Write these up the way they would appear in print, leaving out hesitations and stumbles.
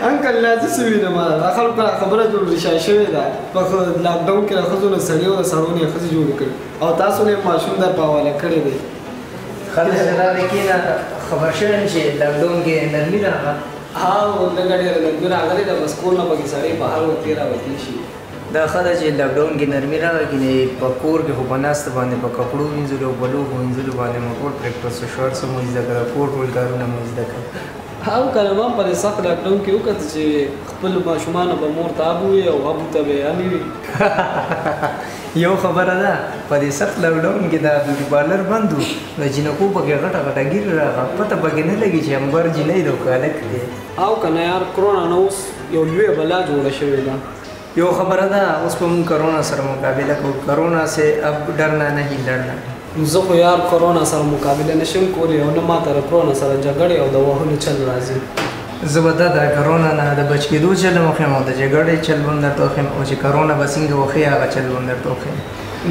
انکل لا زه څه وینم، دا خلکو خبره جوړ رشا شوې ده. په لاک ډاون کې د ښځو نه سړي او د سړو نه یې ښځې جوړې کړې او تاسو نه یې ماشوم در په حواله کړی دی. ښه دی چې راغی کښېنه. خبر شوی یم چې لاک ډاون کې نرمي راغله. ها، لږه ډېره نرمي راغلې ده، بس کور نه پکې سړی بهر وتې راوتلی شي. دا ښه ده چې لاک ډاون کې نرمي راغله، کینې په کور کې خو په ناسته باندې په کپړو وینځلو او په لوښو وینځلو باندې مو ټول پریکټس وشو، هر څه مو زده کړه، کور ټول کارونه مو زده کړه. او که نه ما په دې سخت لاک ډاون کې وکتل چې خپلو ماشومانو به مور ته ابو وي او ابو ته به یې امي وي. یو خبره ده، په دې سخت لاک ډاون کې دا بیوټي پارلر بند و، د جینکو پکې غټه غټه ږیره راغله، پته پکې نه لګي چې امبر جینۍ ده او که هلک دی. او که نه یار، کرونا نه اوس یو لویه بلا جوړه شوې ده. یو خبره ده، اوس به موږ کرونا سره مقابله کوو. کرونا سه اب ډرنا نه لړنا. زه خو یار کرونا سره مقابله نشم کولی او نه ماته د کرونا سره جګړې او د وهلو چل راځي. زه به دا د کرونا نه د بچ کېدو چل هم وښیم او د جګړې چل به هم درته وښیم، او چې کرونا به څنګه وښیي هغه چل به هم درته وښیم.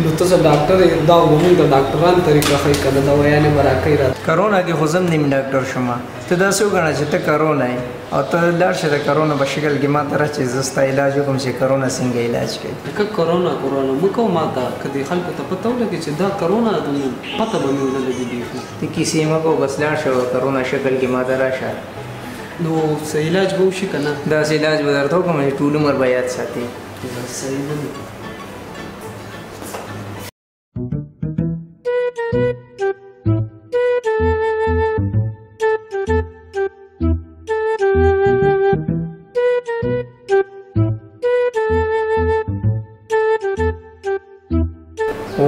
نو ته څه ډاکټر یې، دا به موږ د ډاکټران طریقه ښیي که نه دوايانې به راکوي راته. کرونا کې خو زه هم نیم ډاکټر شوم. ته داسې وګڼه چې ته کرونا یې او ته لاړ شه د کرونا په شکل کې ما ته راشه چې زه ستا علاج وکړم چې کرونا څنګه علاج کوي. که کرونا کرونا مه کوه ما ته، که دې خلکو ته پته ولګي چې دا کرونا ده نو پته به مې ونه لګي بیخي. ته کیسې مه کوه، بس لاړ شه کرونا شکل کې ما ته راشه. نو څه علاج به وشي که نه؟ داسې علاج به درته وکړم چې ټول عمر به یاد ساتې. بس صحیح ده.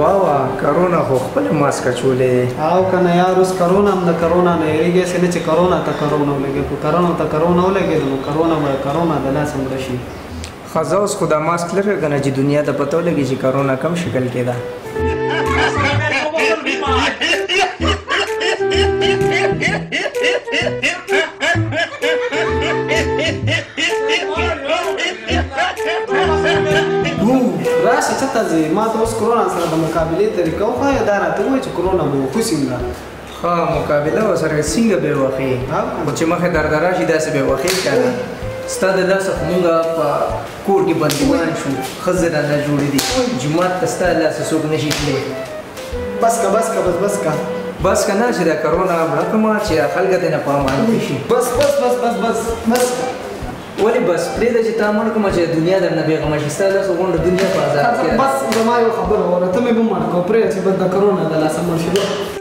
وا وا، کرونا خو خپله ماسک اچولی دی. او که نه یار، اوس کرونا هم د کرونا نه یریږي، هسې نه چې کرونا ته کرونا ولګي. که کرونا ته کرونا ولګېده نو کرونا به کرونا د لاسه مړه شي. ښه ځه اوس خو دا ماسک لرې که نه چې دنیا ته پته ولګي چې کرونا کم شکل کې ده. راشه څه ته ځې؟ ما ته اوس کرونا سره د مقابلې طریقه وښایه، دا راته ووایه چې کرونا به وخو څنګه؟ ښه، مقابله ورسره څنګه به یې وښیې؟ خو چې مخې درته راشي داسې به یې وښیې که نه. ستا د لاسه خو موږ په کور کې بندیوان شو، ښځې رانه جوړې دي، جومات ته ستا له لاسه څوک نه شي تللی. بس که بس که بس بس که بس که نه چې دا کرونا مړه کړم چې خلک دې نه په امان کې شي. بس بس بس بس بس بس. ولې بس؟ پرېږده چې تا مړ کړم چې دنیا درنه بېغمه شي. ستا لاسه غونډه دنیا په عذاب کې ده. بس زما یو خبره واوره، ته مې مه مړ کوه، پرېږده چې بس د کرونا د لاسه مړ شي.